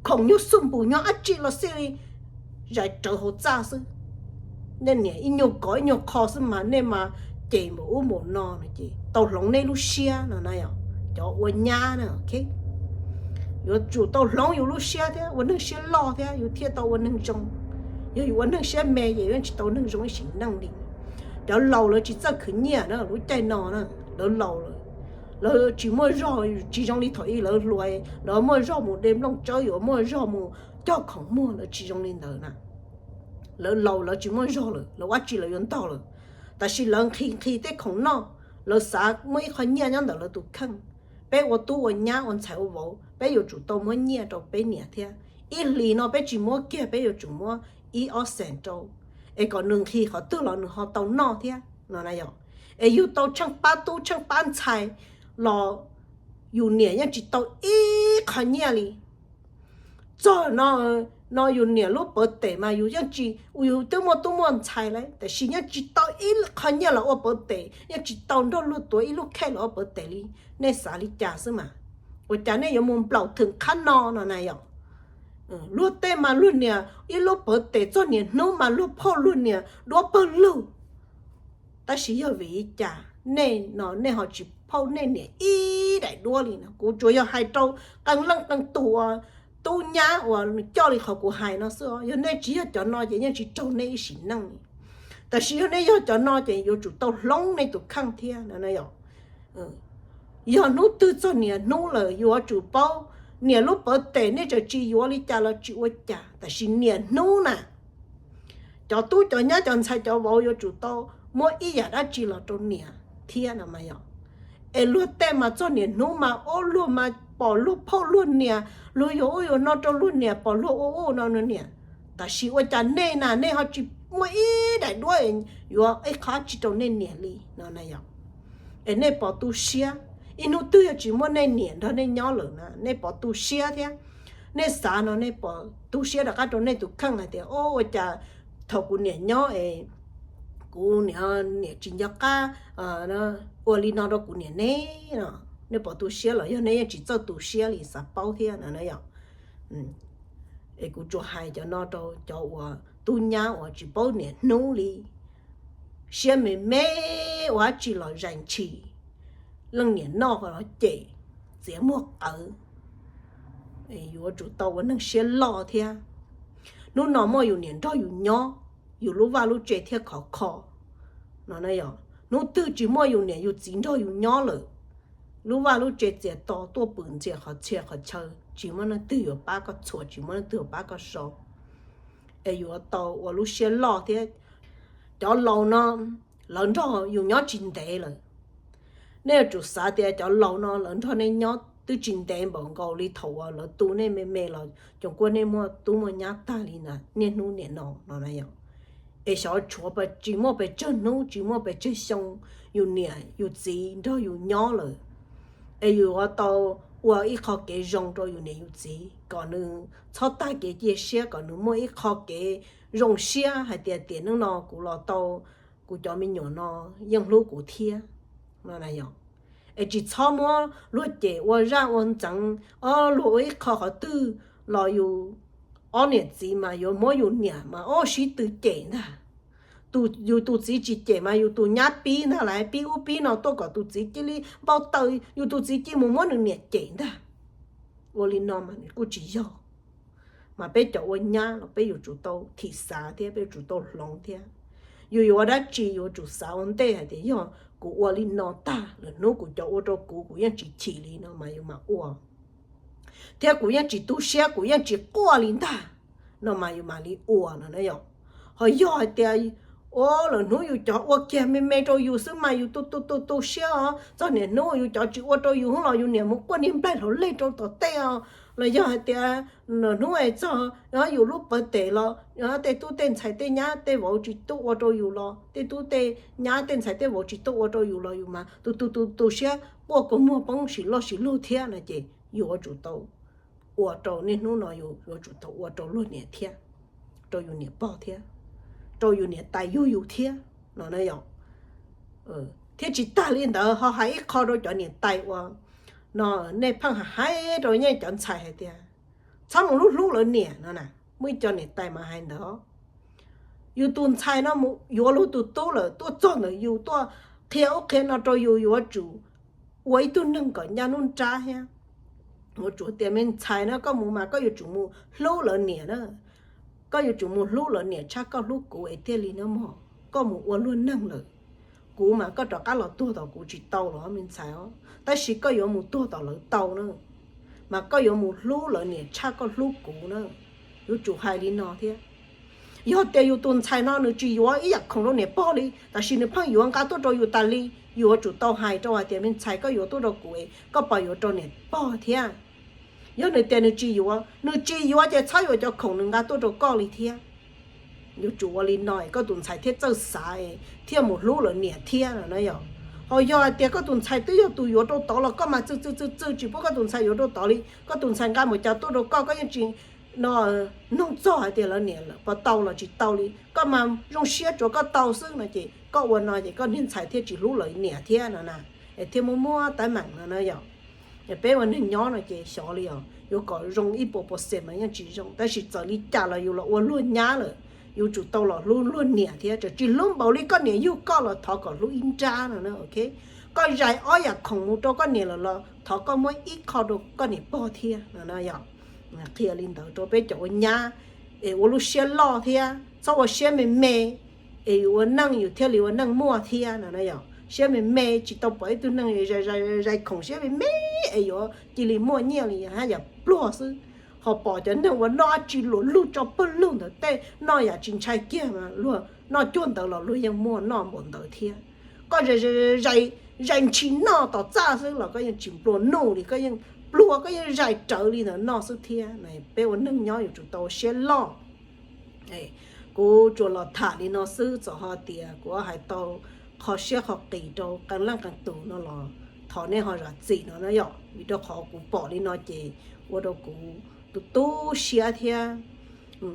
khoom nyuag xuj npus nyuag dab tsi los xij li, zais rawv hauv txaj xwb. Nej niam ib nyuag kov ib nyuag qho xwb mas nej mas ces npaum ub npaum no no ces tau hloov nej lub siab no na yom. Cov ua nyab na, yuav tsum tau hloov yus lub siab thiab ua neeg siab loj thiab yus thiaj tau ua neeg zoo. Yog yus ua neeg siab me ces yuav tsis tau neeg zoo ib sim neej li. Cov laus lawv tsis txawj khwv nyiaj na, lub caij no na, lawv laus lawm, lawv tsis muaj zog, tsis zoo li thaum ub lawv hluas, lawv muaj zog mus de nplooj tsawb, yuav muaj zog mus cog khoom muag, lawv tsis zoo li ntawd na. Lawv laus lawv tsis muaj zog lawm, lawv ua dab tsi lawv yuav ntaug lawm. Tab sis lawv nqhis nqhis tej khoom noj, lawv xav muaj ib qho nyiaj nyob ntawm lawv tus kheej. Peb ua tub ua nyab ua ntxhais ua vauv peb yuav tsum tau muab nyiaj rau peb niam thiab. Ib hlis no peb tsis muab kiag peb yuav tsum muab ib ob xees rau, es kom nws nqhis qhov twg los nws ho tau noj thiab no na yom. Es yus tau tsheej pab tub tsheej pab ntxhais los yus niam yeej tsis tau ib qho nyiaj li. Txog no, no yus niam lub pawv tes mas yus yeej tsis, yus twb muaj tub muaj ntxhais lawm tiam sis yeej tsis tau ib qho nyiaj los ua pawv tes, yeej tsis tau nrog luag tuav ib lub khej los ua pawv tes li. Nej xav li cas xwb mas? Ua cas nej yuav mus nplaum theem qhab no no na yom? Luag tej mas luag niam ib lub pawv tes txog niam hnub mas luag phauj luag niam duab pawg lug. Tab sis yog vim li cas nej no nej ho tsis phauj nej niam ib daim duab li no? Kuv tsuas yog hais rau qee leej qee tus uas tub nyab uas coj li qhov kuv hais no xwb os. Yog nej tsis yog cov no ces yeej tsis raug nej ib sim neej li. Tab sis yog nej yog cov no ces yuav tsum tau hloov nej tus kheej thiab no yom. Yog hnub twg txog niam hnub lawm yuav tsum paub, niam lub pawv tes nej tseem tsis yuav li cas los tsis ua cas, tab sis niam hnub na, cov tub cov nyab cov ntxhais cov vauv yuav tsum tau muab ib yam dab tsi los rau niam thiab no mas yom. Es luag tej mas txog niam hnub mas ub luag mas pom luag phauj luag niam, luag yuav ub yuav no rau luag niam, pom luag ua ub no niam. Tab sis ua cas nej na nej ho tsis muaj ib daim duab yuav ib qho dab tsi rau nej niam li no na yom. Es nej pom tu siab, ib hnub twg yog tsis muaj nej niam nrog nej nyob lawm na nej pom tu siab thiab. Nej xav no nej pom tu siab rov qab rau nej tus kheej hais tias, o, ua cas thaum kuv niam nyob es kuv niam tsis nco qab ua li no rau kuv niam ne no. Nej pom tu siab los yog nej yeej tsis txawj tu siab li xav paub thiab no yom. Es kuv tsuas hais cov no rau cov uas tub nyab uas tsis paub niam hnub li, siab me me ua dab tsi los zais ntshis, leej niam noj los cem, txiav muag qawv. Yuav tsum tau ua neeg siab loj thiab. Hnub no muaj yus niam nrog yus nyob, yus lub vaj lub tse thiaj khov kho no na yom. Hnub twg tsis muaj yus niam yus txiv nrog yus nyob lawm, lub vaj lub tse txias to tuaj pw ntxias qhov txhia qhov chaw, tsis muaj leej twg yuav pab koj txhuam, tsis muaj leej twg yuav pab koj so. Es yuav tau ua lub siab loj thiab. Cov laus no lawv nrog yus nyob tsis ntev lawm. Nej yuav tsum xav tias cov laus no lawv nrog nej nyob twb tsis ntev npaum nkaus li thaum uas lawv tu nej me me los coos kuaj nej muaj tub muaj nyab tag li na niaj hnub niam no no na yom. Es xyov tshuav tsis muaj pes tsawg hnub tsis muaj pes tsawg xyoo yus niam yus txiv nrog yus nyob lawm. Es yus yuav tau ua ib qho kev zoo rau yus niam yus txiv kom nws txhob tag kev cia siab, kom nws muaj ib qho kev zoo siab hais tias tiam neej no kuv los tau kuv cov me nyuam no yeej hlub kuv thiab no na yom. Es tsis txhob muab luag cem ua zaj ua ntxeev, o, luag ua ib qho qhov twg los yus ob niam txiv mas yuav muab yus niam mas ob sib tw cem ntag. Yus tus txiv tsis cem mas yus tus nyab pib ntag lauj, pib ub pib no tuaj kom tus txiv cia li npau taws, yus tus txiv cia li mus muab nws niam cem ntag. Ua li no mas nws kuj tsis yog. Mas peb cov ua nyab los peb yuav tsum tau thim xav thiab peb yuav tsum tau hloov thiab. Yus yuav ua dab tsi yuav tsum xav ua ntej hais tias yog kuv ua li no tag lawm hnub kuv cov ua rau kuv, kuv yeej tsis chim li no mas yus mam ua. Thiab kuv yeej tsis tu siab, kuv yeej tsis quaj li ntag no mas yus mam li ua no na yom. Ho yog hais tias ua lawm hnub yus cov ua kiag me me rau yus xwb mas yus tu tu tu tu siab os, txog niaj hnub yus cov tsis ua rau yus los yus niam mus quaj niag nplaig hlau lej rau tom tej os, los yog hais tias lawm hnub es txog yus lub pawv tes los tej tub tej ntxhais tej nyab tej vauv tsis tuaj ua rau yus los tej tub tej nyab tej ntxhais tej vauv tsis tuaj ua rau yus los yus mas tu tu tu tu siab quaj kua muag poob sis loj sis lug thiab no ces yus yuav tsum tau ua rau niaj hnub no yus yuav tsum tau ua rau luag niam thiab, rau yus niam pog thiab, rau yus niam tais yug yus thiab no na yom. Thiab tsis tag li ntawd ho hais ib qho rau cov niam tais uas no, nej pheej hais rau nej cov ntxhais hais tias txhob mus hlub hlub lawv niam no na. Muaj ib co niam tais mas hais ntawd, yus tus ntxhais no mus yuav luag tus tub lawm tuaj txog ntawm yus tuaj qhia ub qhia no rau yus, yuav tsum ua ib tug neeg kom ncaj nruab nrab thiab. Yuav tsum tias me ntxhais na koj mus mas koj yuav tsum mus hlub lawv niam na. Koj yuav tsum mus hlub lawv niam tshaj koj hlub kuv es thiaj li na mog. Koj mus ua luag neeg lawm, kuv mas koj rov qab los tuag tom kuv tsis tau los me ntxhais os, tab sis koj yuav mus tuag tom lawv tau na. Mas koj yuav mus hlub lawv niam tshaj koj hlub kuv na. Yuav tsum hais li no thiab. Yog tias yus tus ntxhais no nws tsis yuav ib yam khoom rau niam pog li, tab sis nws pheej yuav nqa tuaj rau yus tas li, yus yuav tsum tau hais rau hais tias me ntxhais koj yuav tuaj rau kuv es koj puas yuav rau niam pog thiab. Yog nws tias nws tsis yuav, nws tsis yuav ces txhob yuav cov khoom nws nqa tuaj rau koj li thiab. Yuav tsum ua li no es koj tus ntxhais thiaj txawj xav thiaj mus hlub lawv niam thiab no na yom. Ho yog hais tias koj tus ntxhais twb yog tus yuav rau tod los koj mas txwm txwm txwm txwm tsis pub koj tus ntxhais yuav rau tod li, koj tus ntxhais nqa mus cas tuaj rau koj, koj yeej tsis no, nug txog hais tias lawv niam lawm puas tau los tsis tau li, koj mas zoo siab tsuav koj tau xwb no ces koj ua no ces koj niag ntxhais thiaj tsis hlub lawv niam thiab no na, es thiaj muaj muaj teeb meem no na yom. Peb ua neeg nyob no ces xyov li os, yuav kom zoo ib puas percent mas yeej tsis zoo, tab sis txawm li cas los yus los ua luag nyab lawm, yus tsum tau los hlub luag niam thiab, txawm tsis hlub npaum li koj niam yug koj los thov kom hlub ib nrab no na, ok. Koj zais ob yam khoom mus rau koj niam lawm los thov koj muab ib qho rau koj niam pog thiab no na yom. Qhia li ntawd rau peb cov ua nyab, es ua lub siab loj thiab txhob ua siab me me, es yus ua neej yus thiaj li ua neej muaj thiab no na yom. Siab me me tsis tau pom ib tug neeg zais khoom siab me me es yuav cia li muaj nyiaj li, haj yam pluag xwb. Ho pom cov neeg uas noj dab tsi luam lug tso pawg lug ntawd tej, noj yam tsis ntshai kiag mas luag noj cuag ntawd los luag yeej muaj noj npaum ntawd thiab. Koj zais ntshis noj tom txaj xwb los koj yeej tsis nplua nuj li, koj yeej pluag, koj yeej zais rawv li ntawd noj xwb thiab. Peb ua neeg nyob yuav tsum tau siab loj. Kuv tsuas los tham li no xwb, txawm ho tias kuv hais tau qhov siab qhov qis rau qee leej qee tus no los thov nej ho zam txim no na yom, vim rau qhov kuv pom li no ces ua rau kuv tu tu siab thiab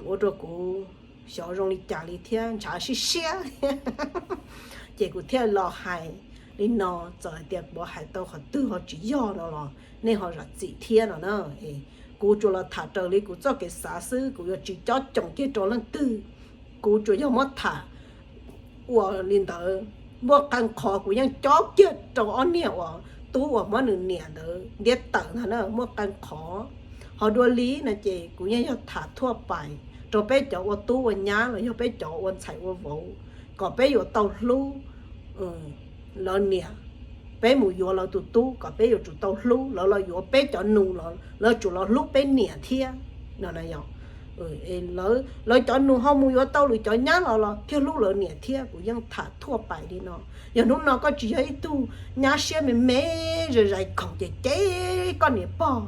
ua rau kuv xyov zoo li cas li thiab ntshav siab siab thiab. Ces kuv thiaj los hais li no, txawm hais tias kuv hais tau qhov twg ho tsis yog no los nej ho zam txim thiab no na. Kuv tsuas los tham raws li kuv txoj kev xav xwb, kuv yuav tsis cob coom kiag rau leej twg. Kuv tsuas yog muab tham ua li ntawd. Muaj qee qhov kuv yeej cob kiag rau ob niag uas tub uas muab nws niam ntawd ntiab tawm ntag na, muaj qee qhov. Ho dua li no ces kuv yeej yog tham thuaj pais rau peb cov ua tub ua nyab los yog peb cov ua ntxhais ua vauv, kom peb yuav tau hlub lawv niam. Peb mus yuav lawv tus tub kom peb yuav tsum tau hlub, lawv los yuav peb cov nus los lawv tsum los hlub peb niam thiab no na yom. Lawv cov nus ho mus yuav tau lwm cov nyab los los thiaj hlub lawv niam thiab. Kuv yeej tham thuaj pais li no. Yog hnub no koj tsis yog ib tug nyab siab me me zais zais khoom ces cem koj niam pog,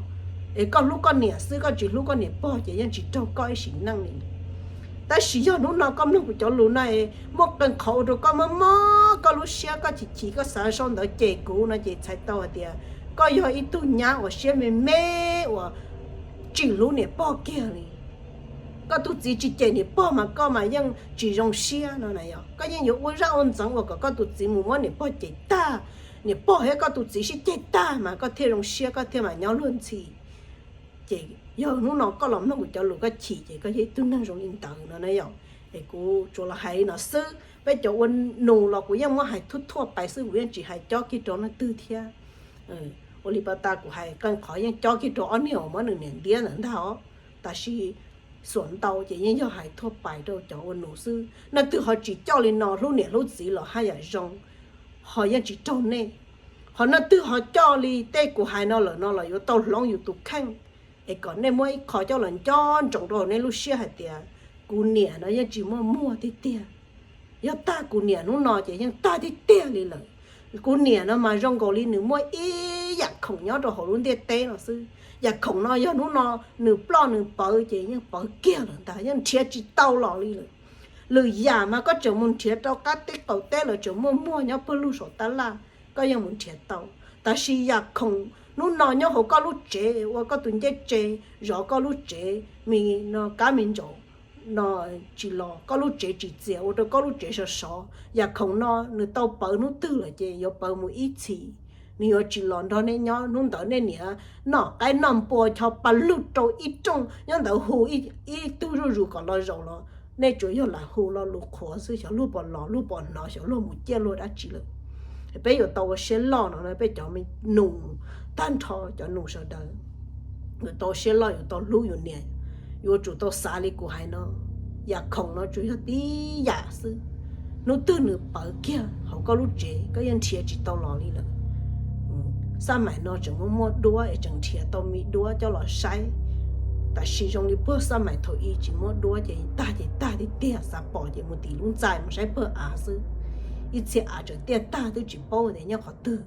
es koj hlub koj niam xwb koj tsis hlub koj niam pog ces yeej tsis raug koj ib sim neej li. Tab sis yog hnub no koj mloog kuv cov lus no es muaj qee qhov ua rau koj mob mob koj lub siab, koj chim chim koj xav sau ntawv cem kuv no ces txhais tau hais tias koj yog ib tug nyab uas siab me me uas tsis hlub niam pog kiag li. Koj tus txiv tsis cem niam pog mas koj mas yeej tsis zoo siab no na yom. Koj yeej yuav ua zaj ua ntxeev uas kom koj tus txiv mus muab niam pog cem tag, niam pog thiab koj tus txiv sib ceg tag mas koj thiaj zoo siab, koj thiaj mam nyob luag ntxhi. Ces yog hnub no koj los mloog kuv cov lus koj chim ces koj yog ib tug neeg zoo li ntawd no na yom. Es kuv tsuas los hais li no xwb, peb cov ua nus los kuv yeej muab hais thuaj thuaj pais xwb, kuv yeej tsis hais cob kiag rau leej twg thiab. Ua li pas tas kuv hais qee qhov yeej cob kiag rau ob niag uas muab nws niam ntiab ntawd ntag os, tab sis xuam ntau ces yeej yog hais thuaj pais rau cov ua nus xwb. Leej twg ho tsis coj li no hlub niam hlub txiv los haj yam zoo, ho yeej tsis raug nej. Ho leej twg ho coj li tej kuv hais no lawm no los yuav tau hloov yus tus kheej, es kom nej muab ib qho coj los nco ntsoov rau hauv nej lub siab hais tias kuv niam no yeej tsis muaj muag tiag tiag. Yog tag kuv niam hnub no ces yeej tag tiag tiag li lawm. Kuv niam no mas zoo nkaus li nws muaj ib yam khoom nyob rau hauv lub ntiaj teb no xwb. Yam khoom no yog hnub no nws ploj nws pawv ces yeej pawv kiag lawm ntag, yeej nrhiav tsis tau los li lawm. Lwm yam mas koj tseem mus nrhiav rau qab teb qaum teb lawv tseem muaj muag nyob pawg lug saum tab laj, koj yeej mus nrhiav tau. Tab sis yam khoom hnub no nyob hauv koj lub tsev ua koj tus ncej tsev, zov koj lub tsev, me no kab me ntsaum no tsis los, koj lub tsev tsis txias, ua rau koj lub tsev sov sov. Yam khoom no nws tau pawv hnub twg lawm ces yuav pawv mus ib txhis, nws yuav tsis los nrog nej nyob. Hnub ntawd nej niam noj qaib noj npua cho pa lug rau ib rooj nyob ntawd hu ib tug zuj zus kom los zaum los nej tsuas yog lam hu lo lus qhuav xwb, xyov luag puas los luag puas hnov, xyov luag mus ciaj luag dab tsi lawm. Peb yuav tau ua siab loj no na, peb cov me nus tag nrho cov nus sawv daws, yuav tau siab loj, yuav tau hlub yus niam, yuav tsum tau xav li kuv hais no. Yam khoom no tsuas yog tib yam xwb, hnub twg nws pawv kiag hauv koj lub tsev koj yeej nrhiav tsis tau los li lawm. Xab maim no tseem muaj muaj duab es tseem nrhiav tau me duab coj los saib, tab sis zoo li puag xab maim thaum ub tsis muaj duab ces tag ces tag tiag tiag, xav pom ces mus tim lub ntxa mus saib pawg av xwb. Ib txhia av tseem tiaj tag twb tsis paub tias nyob qhov twg.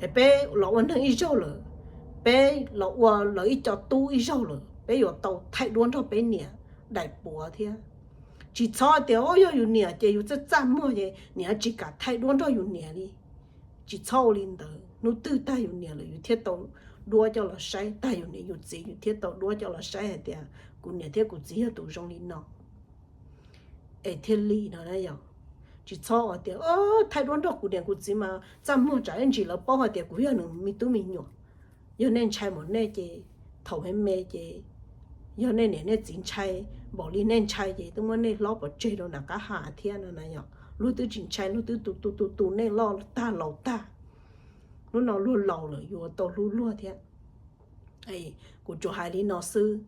Es peb los ua neeg ib zaug lawm, peb los ua lawv ib co tub ib zaug lawm, peb yuav tau thaij duab nrog peb niam daim puav thiab. Tsis txhob tias o yog yus niam ces yus txaj txaj muag ces niam tsis kam thaij duab nrog yus niam li. Tsis txhob ua li ntawd, hnub twg tag yus niam lawm yus thiaj tau duab coj los saib, tag yus niam yus txiv yus thiaj tau duab coj los saib hais tias kuv niam thiab kuv txiv yog tus zoo li no. Es thiaj li no yog, tsis txhob tias thaij duab nrog kuv niam kuv txiv mas txaj muag tsam ib ntsis lawv paub hais tias kuv yog nws me tub me nyuam. Yog nej ntshai npaum nej ces thaum me me ces, yog nej niam nej txiv ntshai npaum li nej ntshai ces twb muab nej hlob pov tseg rau nram qab ha thiab no na yog. Luag twb tsis ntshai, luag twb tu tu tu tu nej loj tag laus tag. Hnub no luag laus lawm yuav tau hlub luag thiab. Kuv tsuas hais li no xwb.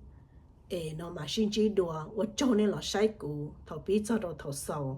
Es no mas sib ntsib dua, ua tsaug nej los saib kuv thaum pib txog rau thaum xaus.